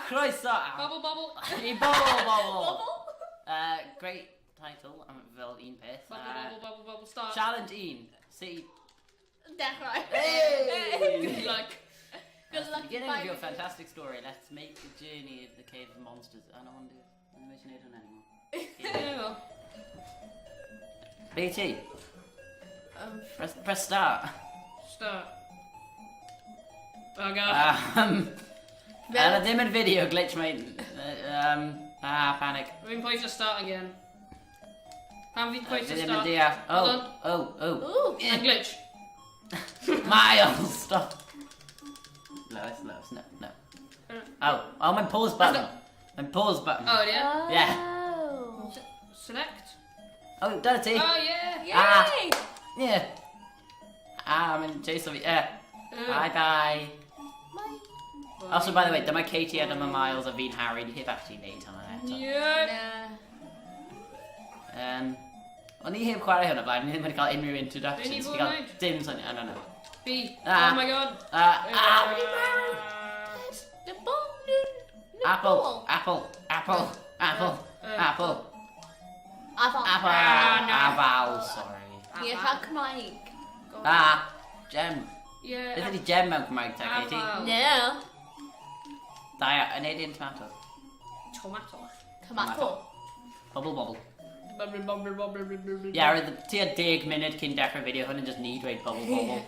croeso Bobble, bobble. i Bobble Bobble! Bobble? Great title, am fel un peth. Bobble, bobble, bobble, bobble, start. Challenge 1. Sut i... Dechrau. Hey! Good luck. Good That's the luck beginning of your finding- fantastic story. Let's make a journey of the Cave of Monsters. I don't want to do it. I'm not wneud hwnna anymore. Yeah. BT, press start. Start. Oh god. Fel... ddim yn video glitch, mae... Panic. Fi'n pwysio start again. Pam fi'n pwysio Fi ddim yn start? deall. Oh, Hold on. oh. Ooh. And glitch. Miles, stop. Lois, Lois, no, no. Oh, mae'n pause button. Mae'n pause button. Oh, yeah. Yeah. Oh. Select. Oh, dyna ti. Oh, yeah. Yay! Ah. Yeah. Ah, mae'n chase fi. Yeah. Bye bye. Bye. Also, by the way, dyma Katie a dyma Miles a fi'n Harry. Ni heb actually neud hwnna eto. Yeah. Na. O'n i heb chwarae hwnna blaen, ni ddim wedi cael unrhyw introductions. Be ni Ni fod cael wneud? dim syniad, no, no. B. Ah. Oh my god. The ball. The Apple, ball. apple, apple, apple, apple, Afal. apple, Ah, no. afal, sorry. Ie, cael Cymraeg. Ah, gem. Yeah. Beth ydi gem mewn Cymraeg te, Katie? Afal. No. Da, yn neud un tomato. Tomato. Tomato. Bubble bobble. Bubble, bubble, bubble, bubble, bubble. Ie, roedd tua 10 munud cyn dechrau fideo hwn yn just ni dweud bubble bobble.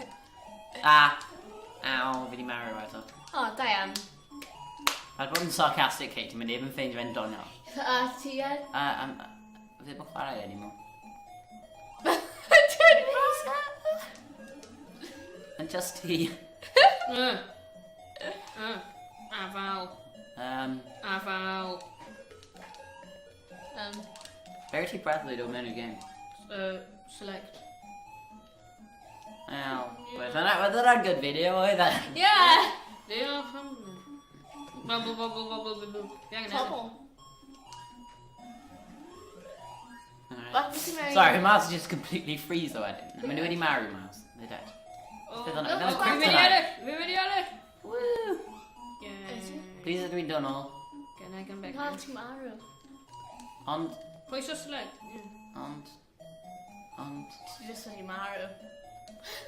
Ah, aw, fi di marw eto. O, da iawn. Paid bod yn sarcastic, Katie, mae neb yn ffeindio fe'n doniol. A ti yn? Fi ddim yn chwarae anymore. Ti'n rosa? Yn just ti. Afal. Afal. Verity Bradley dod mewn i'r game. Select. Aw, roedd hwnna'n good video, oedd e? Yeah. Diolch am... Bubble, bubble, bubble, bubble. Fi angen edrych. Pobl. Alright. What ti mewn? Sorry, Miles just completely freeze o wedyn. Maen nhw wedi marw, Miles. They're dead. Oh, Bydd hwnna- no, bydd hwnna'n Fi'n mynd i kryptonite. ennill! Fi'n mynd i ennill! Woo! Yeah. Please ydw i'n done all. Can I come back Na, now? ti'n marw. Ond, Pwysio select. Yeah. ond. Ti just wedi marw.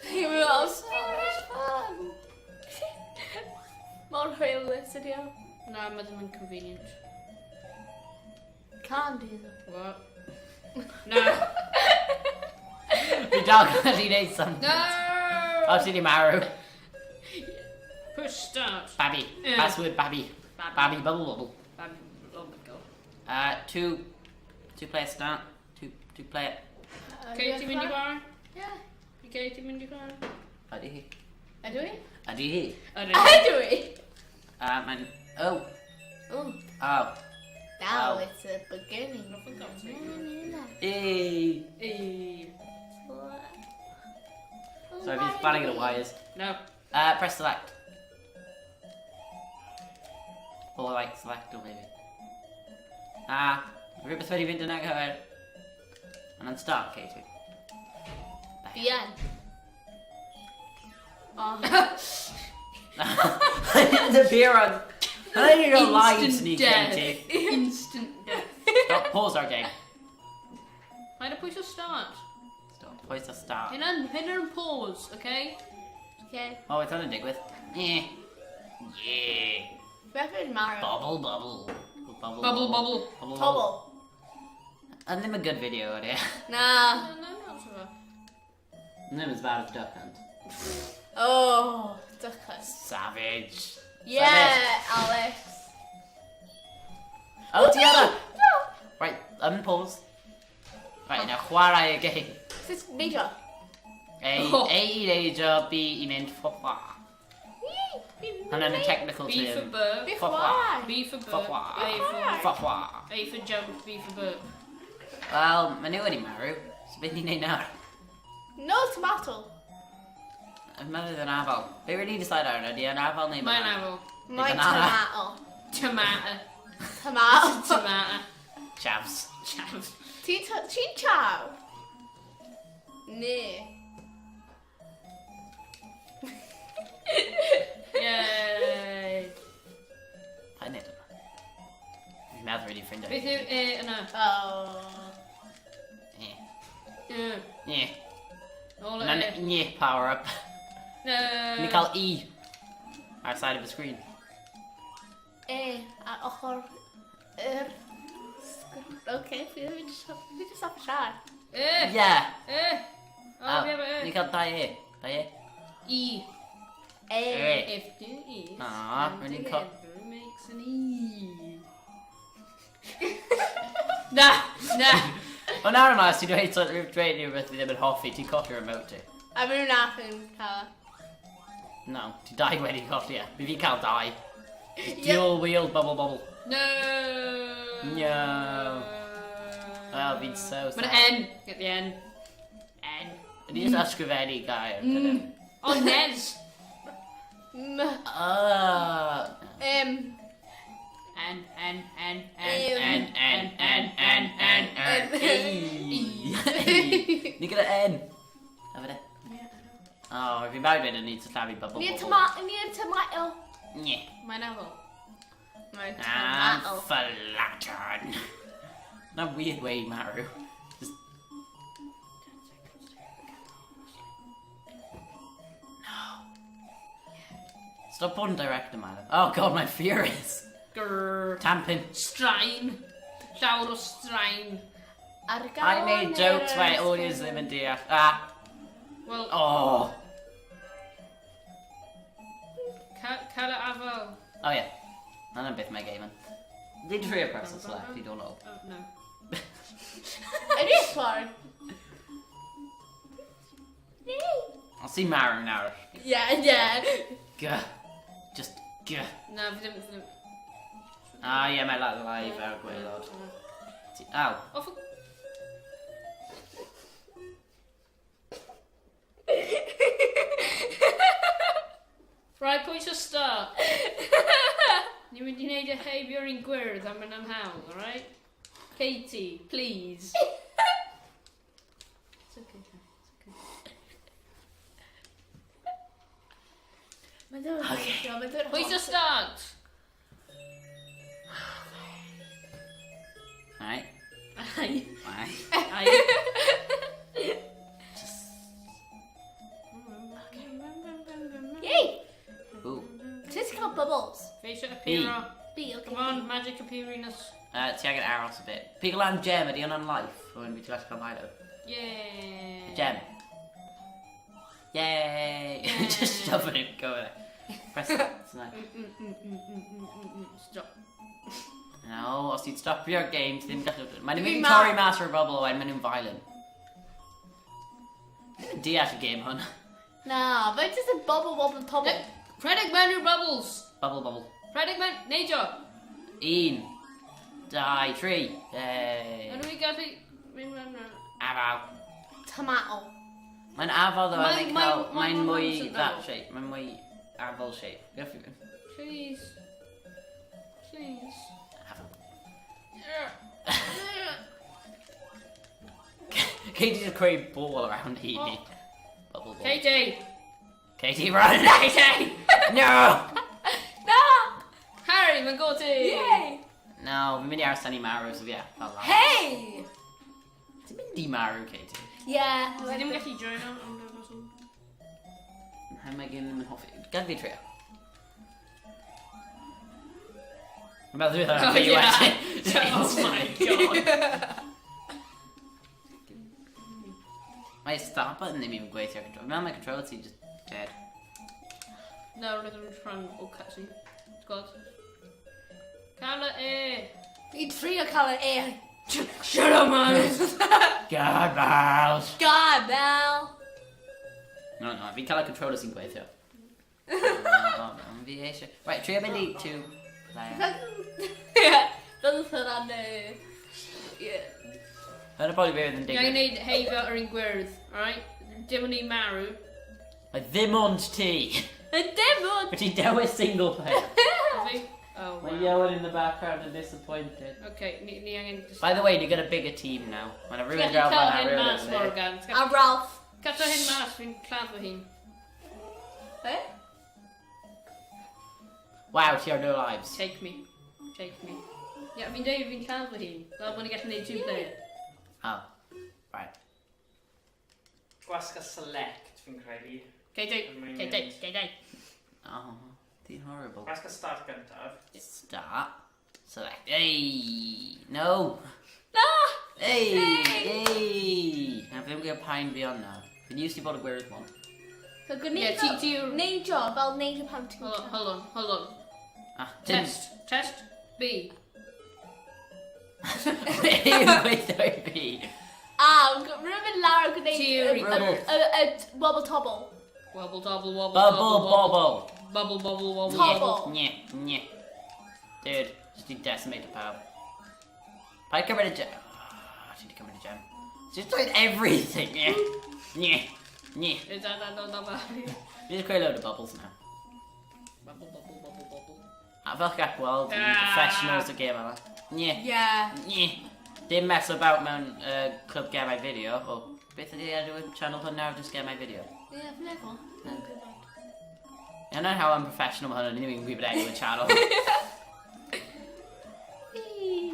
Fi'n meddwl, so much fun. Mor hwylus ydi o. Na, mae ddim yn convenient. Can't do that. What? Na. Fi dal gallu neud something. No! O, ti di marw. Push start. Babi. Yeah. Password babi. Babi. Babi bubble bubble. Babi. Oh my god. Two player start. Two player. Okay, ti'n mynd i chwarae? Yeah. Okay, ti'n mynd i chwarae? Ydy hi. Ydw i? Ydy hi. Ydw. Ydw i? Mae'n... Oh. Oh. Oh. Now Oh. it's a beginning. No, for God's sake. Yay. Hey. Sorry, fi'n chwarae gyda wires. No. Press select. Or like select or maybe. Ah, rhywbeth wedi fynd yn anghywir. And then start, Katie. Fi yn. Oh. The beer on. I think you're lying to Instant me, death. Katie. Instant death. Stop, pause our game. Paid â pwysio start. Stop, pwysio start. Hynna'n pause, okay? Okay. Oh, it's hwnna'n digwydd. Yeah. Yeah. Beth yw'n marw? Bubble, bubble. Bubble, Bubble, bubble. Bubble, Pobl. And ddim a good video, ydy. e? Na. No, no, not so bad. Ddim as bad as Duck Hunt. Oh, Duck Hunt. Savage. Yeah, Alex. Oh, Tiara! Right, unpause. Right, now chwarae y game. Sut neidio? A, Oh. A i neidio, B i mynd ffwpa. Hwnna'n y technical B for term. burp. Fi Ffwpa. chwarae. B for burp. Ffwpa. A for, Ffwpa. A for jump, B for burp. Wel, maen nhw wedi marw. So beth ni'n neud nawr? No tomato. Yn meddwl yn afal. Be wedi decide ar ydy yn afal neu Mae'n banana? afal. Mae'n banana. tomato. Tomato. Tomato. Tomato. Chavs. Chav. Ti'n chaw? Ne. Yay. Paid neud hwnna. Meddwl wedi ffrindiau. Beth yw E yna? Oh. E. E. E. Nôl Na'n e. e power up. No. Ni'n cael E ar side of the screen. E ar ochr yr sgrin. Oce, fi ddim yn fi jyst off siarad. E. Yeah. E. O, fi efo E. Ni'n cael dau E. Dau E. E. E. E. If two E's Ah, come rydyn ni'n co- together makes an E. Na, na. Ond ar yma, os ti'n dweud dweud rhywbeth fi ddim yn hoffi, ti'n colli remote ti. A fi nhw'n allan cael. e. No, ti dau wedi colli e. Fi fi'n cael dau. Dual wheel bubble bubble. No. No. Oh, fi'n so sad. Mae'n N. Get the N. N. Ni jyst ysgrifennu gair. Mm. O, Nez. M. M. N, N, N, N, N, N, N, N, N, N, E. Ni gyda N. A fe de. Oh, fi'n barod mynd yn neud sillafu bubble Ni'n bubble. tomato. Ni'n tomato. Nye. Mae'n afol. Mae'n And tomato. flatten. That weird way, Maru. Just... No. Stop bod yn director, Milo. Oh god, mae'n furious. Grrr. Tamping. Straen. Llawr o straen. Ar I made jokes mae audience ddim yn deall. Ah. Wel, Oh. cael y afal. Oh yeah. Na'n beth mae game yn. Dwi'n trio press o select i dod nôl. Oh, no. Ydy ffordd. I'll see Maru nawr. Yeah, yeah. Guh. Just guh. Na, fi ddim... Fi ddim. Ah, ie, mae live ar gwaelod. Aw. Oh, fuck. Right, pwy eisiau start? Ni'n mynd i wneud y heibio'r un gwyrdd am yn amhawn, alright? Katie, please. It's okay, Katie, it's okay. Mae'n dod yn gweithio, mae'n dod yn Pwy eisiau start? Alright. Ai. Bye. Ai. Just... Yay! Ooh. Ti'n ti cael bubbles? Fe eisiau appearo. B, okay. Come on, magic appearing us. Ti angen aros a bit. Pigo lan gem, ydi hwnna'n life? O'n fi ti'n gallu cael Milo. Yeah. Gem. Yay! Just shoving it, go there. Press it. It's nice. Stop. No, os ti'n stopio'r game, ti ddim yn gallu... Mae'n mynd Fi'n i mad. torri mas o'r bubble wedyn maen nhw'n violent. Ddim yn deall y game hwn. Na, mae'n just yn bubble bubble pobble. Rhedeg mewn i'r bubbles. Bubble bubble. Rhedeg mewn... Neidio. Un, dau, tri. Yay. Ydw i gallu... Mynd mewn... Afal. Tomato. Mae'n afal ddo, Mae'n- mae'n cael... mae'n- Mae'n mae'n- mwy mae'n- that shape. Mae'n mwy afal shape. Please. Please. Afal. Yeah. Katie just creu ball around Heaney. Bubble ball. Katie! Katie, run! Katie! No! Na! Harry, mae'n go ti! Yay! No, fi'n mynd i aros tan i marw, so yeah. Fel lan. Hey! Ti'n mynd i marw, Katie? Yeah. Fi ddim yn gallu joino am ryw reswm. How mae gen ddim yn hoffi? Gad fi trio. Mae'n meddwl dwi'n Oh, fi yeah. wedyn. Oh my god. Mae start button ddim even gweithio ar control. Fi'n meddwl mae controller ti just dead. No, roedd yn rhan o cutscene. Ti'n gweld? Cael y E! Fi'n trio cael y E. Shut up, man! God, Miles! God, Mel. No, no, fi'n cael y controller sy'n gweithio. Fi eisiau... Right, trio mynd i two player. Yeah. Bydd hwnna'n... Yeah. Dyna probably be oedd yn Dwi'n angen digwydd. gwneud heibio yr un gwyrdd, alright? Dim ond i marw. Mae ddim ond ti! Y dim ond... Wyt ti'n dewis single player. Fi? Oh, Mae wow. Iowan in the background and disappointed. Okay, ni, ni angen... Just... By the way, ni got a bigger team now. Mae'n Ti'n rhywun gallu draw cael fan hyn rhywun mas, over there. Morgan. Ti'n A Ralph. Cadw hyn mas, fi'n cladd fy hun. Eh? Wow, ti ar no lives. Take me. Take me. Ie, fi'n dweud fi'n lladd fy hun. Fel bod ni'n gallu gwneud two player. Oh, right. Gwasga select, fi'n credu. Katie, Mae'n Katie, mynd. Katie. Oh, ti'n horrible. Gwasga start gyntaf. Start. Select. Hey! No! Na! Hey! Hey! Na, fi ddim gyda pain fi ond nawr. Fi'n used i bod y gwyrdd one. So gwneud Ie, fel... ti yw'r- Neidio, fel neidio pan ti'n... Hold on, hold on, hold on. Ah, dim... Test, test, B. Gweithio i fi. Ah, rwy'n mynd lawr a gwneud... Ti yw'r- y- y- y- Wobble tobble. Wobble, dobble, wobble, Bubble, dobble, bobble. Bubble, bubble, wobble, Tobble. wobble. Nye, nye. Dude, just i decimate pawb. Paid cymryd y gem. Ah, ti di cymryd y gem. Just dweud everything, nye. Nye, nye. Is that that, that, that, that? Fi just creu load of bubbles now. Bubble, bubble, bubble, bubble. A fel gall gweld, ni'n Ah. professionals y gêm yma. Nye, Yeah. nye. Dim mess about mewn clwb gemau fideo, o beth ydy enw y channel hwn nawr, just gemau fideo. Ie, fi'n meddwl. Fi'n gwybod. I don't know how unprofessional mae hwn yn, ni'n gwybod enw y channel.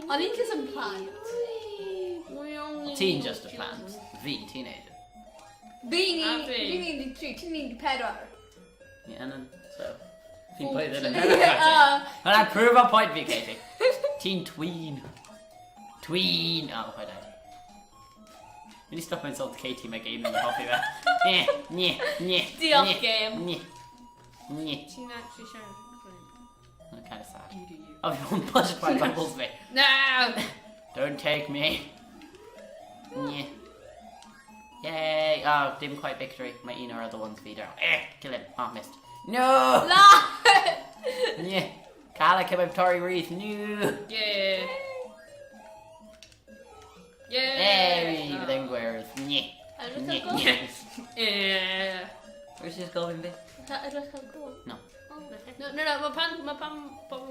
O'n i'n just yn plant. Ti'n just a plant. Fi'n teenager. Fi'n A fi. fi'n 13, ti'n 14. Yeah, and then, so... Fi'n blwyddyn yn Ie, hynny. ah. Hwnna'n prove a point fi, Katie. Ti'n tween. Tween. Oh, paid â. Mynd i stop insult Katie mae game yn hoffi fe. Nye, nye, nye. Diolch, nye, game. Nye. Nye. Ti'n actually siarad. I'm kind of sad. You do you. Oh, fi o'n pushed by bubbles fi. No! Don't take me. Nye. Yay. Oh, dim quite victory. Mae un o'r other ones fi down. Eh, kill him. Oh, missed. No! Na! Nye. Cael e cymryd torri wreath. No! Yeah. Yeah. Hey, fydd e'n gwyrdd. Nye. Edrych Nye. ar gol. Nye. Yeah. Where's this gofyn fi? Edrych ar gol. No. No, no, no, mae pan, mae pan, pan,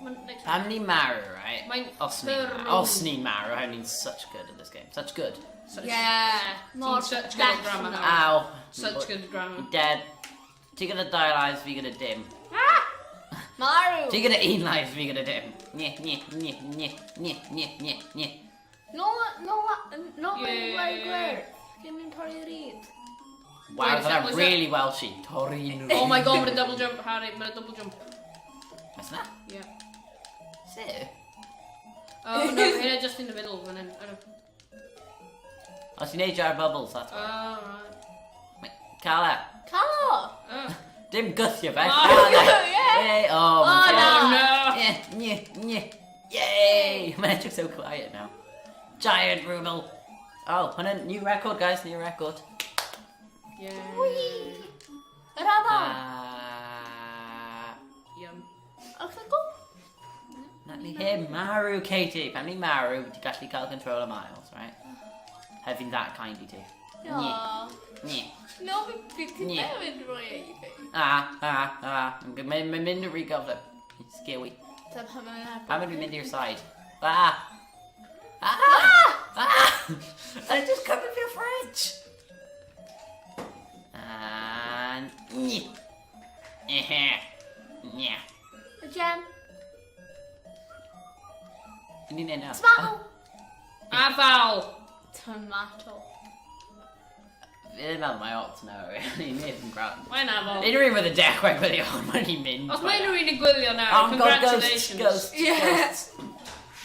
mae'n next Pam ni'n marw, right? Mae'n Os ni'n marw, thorough. os ni'n marw, I'm ni'n such good at this game. Such good. Such, Yeah. Mor Ti'n such good at grammar. Ow. Such good at grammar. Dead. Ti gyda dau lives, fi gyda dim. Marw! Ti gyda un life, fi gyda dim. Nye, nye, nye, nye, nye, nye, nye, nye. Nôl, nôl, nôl yn Yeah. gweld gwyrdd. Gen i'n torri ryd. Wow, Wait, that's was that- really Welshy. Torri Oh my god, mae'n a double jump, Harry, mae'n a double jump. What's that? Yeah. Sut? Oh no, hynna just in the middle, fan hyn. Oh, no. Os ti'n neud jar bubbles, that's Oh, why. right. Wait, Cael e. Cael o! Oh, Dim gythio fe. Oh, Cael e. yeah. Yay. Oh, Oh, my na. oh no! Yeah, yeah, yeah. Yay! Mae'n edrych so quiet now. Giant Ruble. Oh, hwnna'n new record, guys, new record. Yeah. Whee! Yr afal! Yum. Edrych ar gol. Let me hear marw, Katie. Pan ni marw, ti'n gallu cael control of Miles, right? Have been that kind i ti. Aw. Nye. No, fi ti Ie. ddim yn rhoi e i fi. Ah, ah, ah. Mae'n mynd yn rhy gyflym. Scary. Ta pan mae'n Pam ydw i'n mynd i'r side? Ah! Ah! Ah! I just come with your fridge! And... Nye. Eh, Nye. Y gem. Ni'n neud nawr. Tomato! Afal! Tomato. Fi ddim meddwl mae lot nawr. Ni'n neud yn gwrando. Mae'n afal. Unrhyw un fydd y dechrau gwylio hwn, mae'n i'n mynd. Os mae unrhyw un yn gwylio nawr, Oh God, ghosts, congratulations. ghosts, Yeah. ghosts.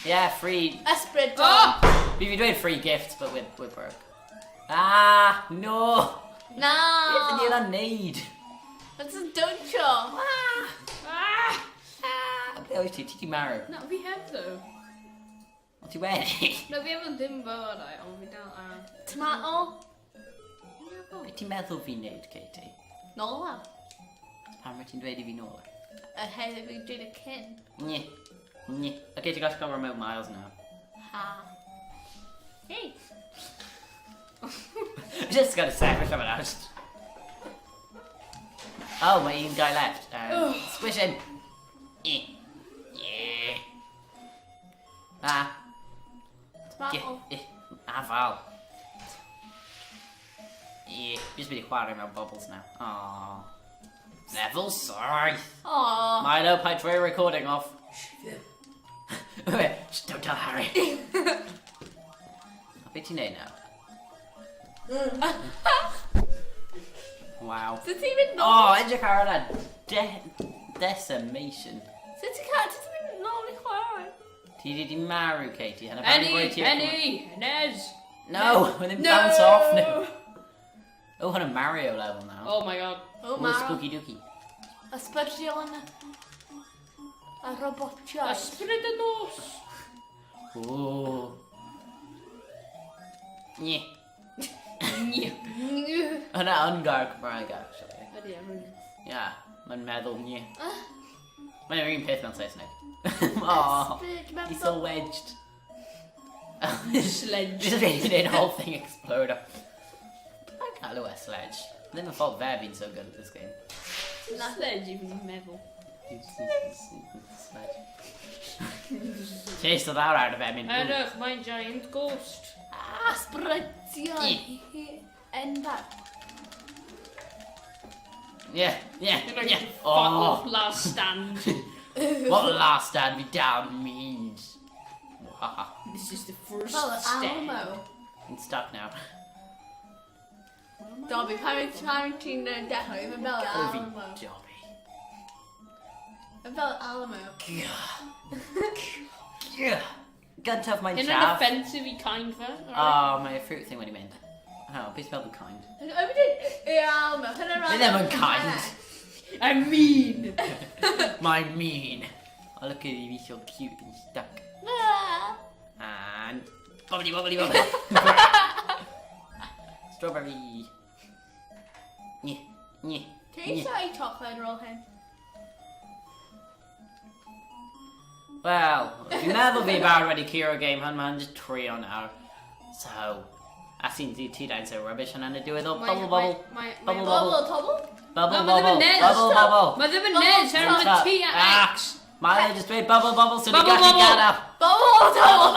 Yeah, free. Ysbryd. Oh! Fi fi dweud free gifts, but we're broke. Ah, no! Na! Beth ydy hwnna'n neud? That's a dawnsio. Ah! Ah! Ah! Ble wyt ti? Ti di marw? Na, fi heb ddo. O ti wedi? Na, fi efo ddim bywydau, ond fi dal ar. Tomato. Be ti'n meddwl fi'n neud, Katie? Nola. Pam wyt ti'n dweud i fi nôl? Y heddiw fi'n dweud y cyn. Nye. Nye. Okay, ti'n gallu cael remote Miles now. Ha. Hey. Just gotta sefyll am yna. Just... Oh, mae un guy left. Squish him. Eh. Yeah. Ah. Tomato. Yeah. Eh. Afal. Yeah. Fi just mynd i chwarae mewn bubbles now. Aww. Level 7. Aw. Milo, paid troi recording off. Wait, just don't tell Harry. Be ti'n neud nawr? Wow. Sut ti'n mynd nôl? Oh, edrych ar hwnna. De decimation. Sut ti'n cael? Sut ti'n mynd nôl i chwarae? Ti di di marw, Katie. Hynna pam Enni, rwy ti... Enni, Nez. No, when they bounce off now. Oh, hwnna Mario level now. Oh my god. Oh, Oh, Mario. spooky dooky. Ysbrydion. A robotiaid. Ysbryd y nos. Ooh. Nye. Ie. Hwnna yn gair Cymraeg, actually. Ydy, I'm Yeah, mae'n meddwl nye. Mae'n yr un peth mewn Saesneg. Oh, Ysbryd he's so meddwl. wedged. Sledge. Just really made the whole thing explode. Mae'n cael e sledge. Ddim yn fault fe being so good at this game. Sledge i fi'n meddwl. Sledge. Chase the lawr out of it, I mean. Edrych, mae'n giant ghost. Ysbrydion. Enfawr. Yeah. Fuck off, Oh, last stand. what last stand me down means. Wahaha. This is the first Fel stand. Alamo. I'm stuck now. Dobby, pan pan ti'n dechrau, mae'n fel Ofi Alamo. Dobby. Mae'n fel Alamo. Yeah. Gyntaf mae'n Hyn yn chaff. offensive i kind fe. alright? Oh, mae fruit thing wedi mynd. Oh, beth fel the kind. O, fi dweud y Alamo. Hynna'n Fi ddim yn kind. I mean. Mae'n mean. Oh, look at him, he's so cute and stuck. Ah. And bubbly, bubbly, bubbly. Strawberry. Nye, nye. Ti eisiau ei chocolate ar ôl hyn? Wel, fi'n meddwl fi barod wedi curo game hwn, mae'n just trio nawr. So, a sy'n di ti da'n so rubbish hwnna'n y diwedd o bubble bubble, Mae Bubble, Bubble tobble? bubble Na, mae ddim bubble, yn Nez. bubble bubble. Mae ddim yn Nez, her mae T a Ah. X. Mae e just dweud bubble bubble, so Bubble, ni'n gallu bubble. gadael. Bubble tobble!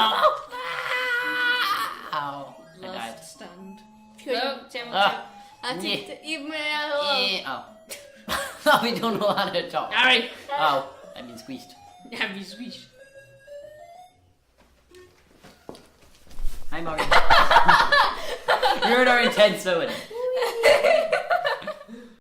Ow, I died. Last stand. Pwy- No, ti'n Ah. A ti i meddwl... Eh, oh. No, we don't know how to talk. Harry. Oh, I've been squeezed. Yeah, fi squish. Hi, Morgan. You're in our intense moment.